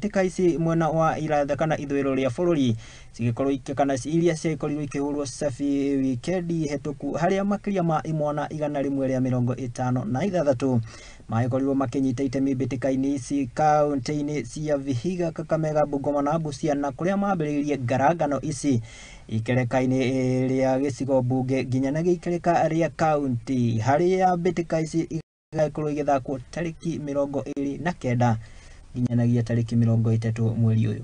Mbĩtĩka ici mwena wa iratha kana ithũĩro rĩa bũrũri cigĩkorwo kana iria ciagĩkorirwo ikĩhũrwo cabi wikendi hetũku, harĩa makĩria ma imwana 156 magĩkorirwo makĩnyita itemi mbĩtĩka-inĩ ici kaunti-inĩ cia Vihiga, Kakamega, Bungoma na Busia, na kũrĩa mambĩrĩirie ngarangano ici ikereka-inĩ rĩa gĩcigo mbunge nginya ikereka rĩa kaunti, harĩa mbĩtĩka ici igagĩkorwo igĩthakwo tarĩki 29 nginyanagia tarĩki 30 mweri ũyũ.